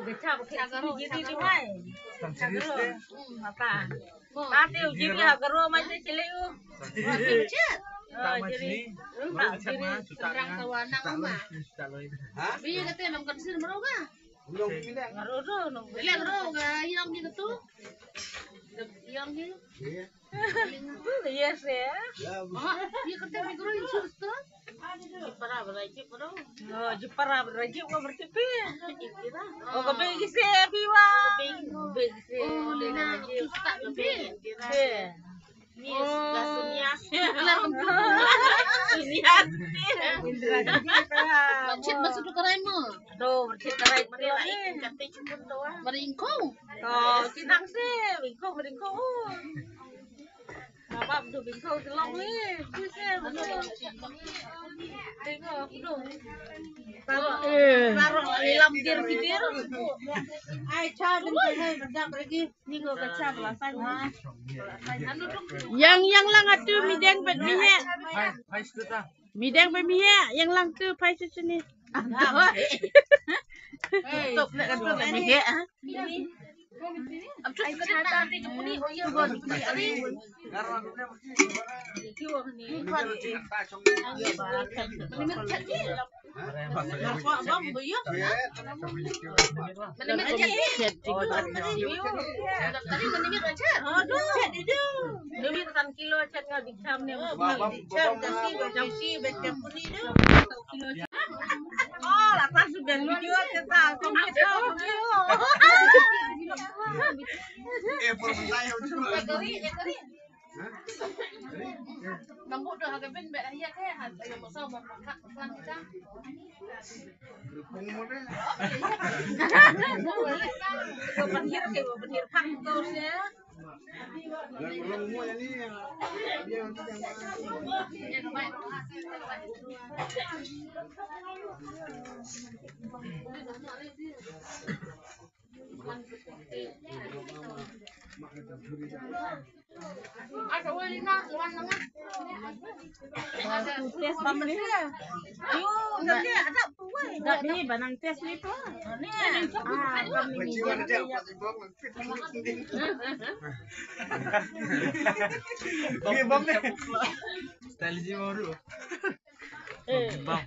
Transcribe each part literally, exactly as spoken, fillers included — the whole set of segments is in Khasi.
Ka cha ba ka cha garo, ji di di mai. Cha garo. Hmm, apa? Mo. Ate u ji di ha garo mai te chile u. Mo, ji di. Hmm, tak ji di. Seberang tawa nak uma. Ha? Bi kata memang kan sir meroga. Garo ro no. Bilang ro ga yang ji katu. Yang ji. Iya. Yes, ya. Ah, iya kata mikro insurance tu. Jipara beraji pun. Oh, jipara beraji ko bertipi. Oh, ko begi se piwa. Begi se. Oh, lina. Suka begi. Yes, gas nias. Suka nias. Indra. Macet masuk ke rai mo. Do, macet rai. Mari ingkong. To, kinang se, ingkong, ingkong. Baba, du bingkong telong ni. Tu se, betul. Tengok, du. Taruh, taruh dalam dir kidir. Ai, cha, bingkong, hai, benda pergi. Ni ko kacha belasan. Yang, yang lang atu mideng bet mihek. Hai, hai, sudah. Mideng bet mihek, yang lang tu pai sini. Tutup nak kata nak mihek, ah. Test bam ni. Ayo, dah ni, dah ni, banang test ni tu. Ni. Ah, bam ni. Bam ni. Style ji baru. Eh. Bam.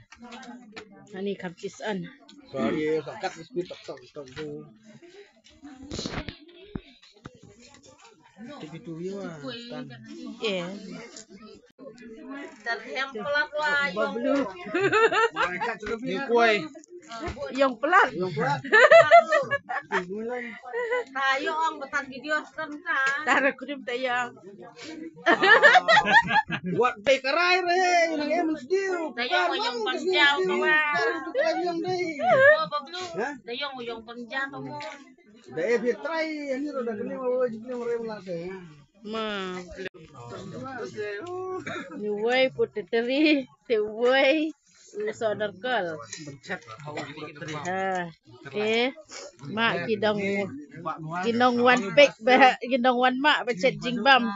Ani kham chis an. Sorry, sakat speed tak tak tak tu. Tapi tu ya. Eh. Bablu. Ni kuai. Yong pelat. Yong pelat. Tayo ang batang video kan. Tara kudim tayo. Wat dei karai re, nang em sdiu. Dayong yong panjau kawa. Dayong yong panjau kawa. Dei bi trai ani ro da kene wa ji kene re mla se. Ma. Ni wei put teri, te wei. Uso darkol. Ha. Eh. Ma ki dong, ki dong wan pek ba, ki dong wan ma ba chet jingbam.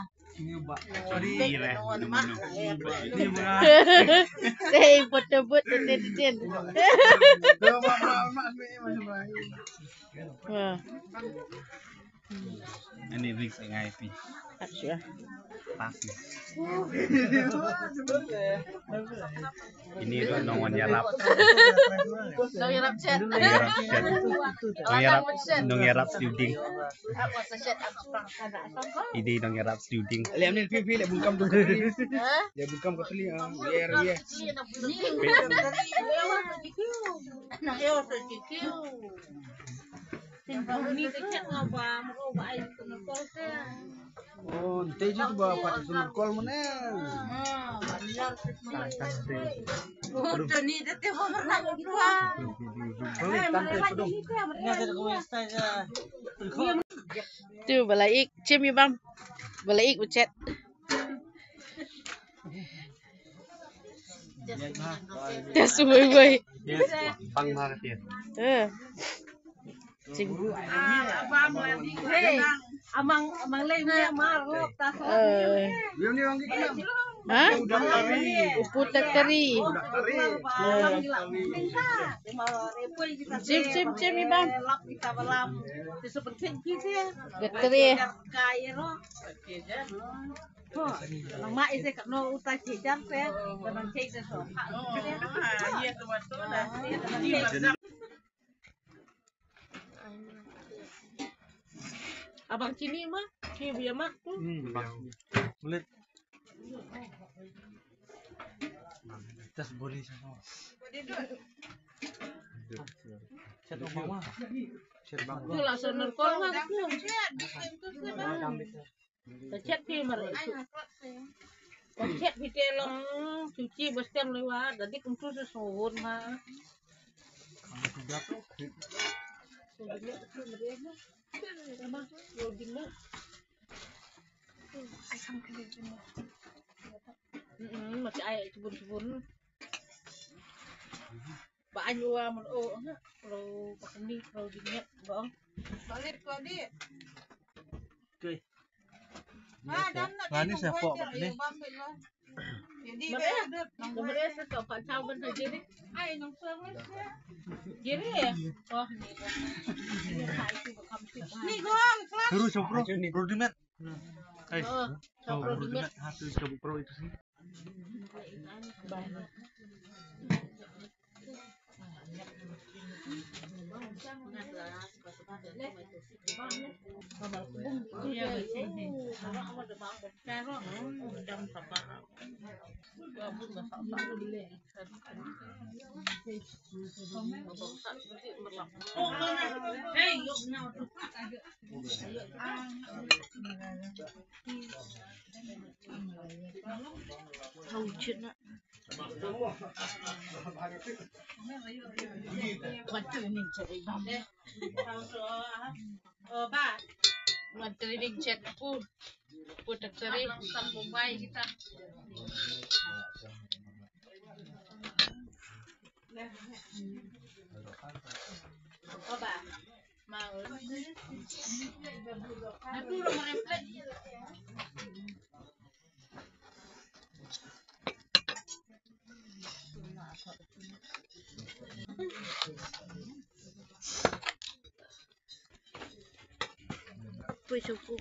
Sei put tebut tete tete. Ha. Ani ring se ngai pi. Acha. Pas ni. Ini tu nong wan yarap. Nong yarap chet. Nong yarap chet. Nong yarap, nong yarap studing. Apa sa chet apa pang sana apa? Ini nong yarap studing. Lem ni pi pi le bungkam tu. Ha? Le bungkam ko tli ah. Yer yer. Nang yo sa kikiu. Oh, nte ji tu ba pat tu kol mane. Tu bala ik, chim i bam. Bala ik u chet. Tes wei wei. Pang ma ka tir. Eh. Ching. Hey, amang, amang lei ni amar lok ta. Eh. Ha? U pu daktari. Sim, sim, sim, i bang. Daktari. Abang chini ma, ki biya mak tu. Hmm, bang. Belit. Tas boli sama. Chat abang ma. Chat abang. Tu lah sonar kol ma tu. Ta chet phi mar. Ta chet phi te long cuci bas tem lewa. Dadi kumtu sa sohun ma. Mm, mati ai cubun-cubun. Ba anyu wa mun o ha. Kalau bakni kalau dinget ba. Balik ko di. Okay. Ngani sa pok bat ni. Jadi ba dut nang ba sa to pa chau ban ha jeri. Ai nang sa jeri. Oh ni. Ni go. Terus pro. Pro dimet. Ai. Oh, pro dimet. Ha tu ka pro itu sih. Wan training chat pu. Pu tak sari. Pui supu.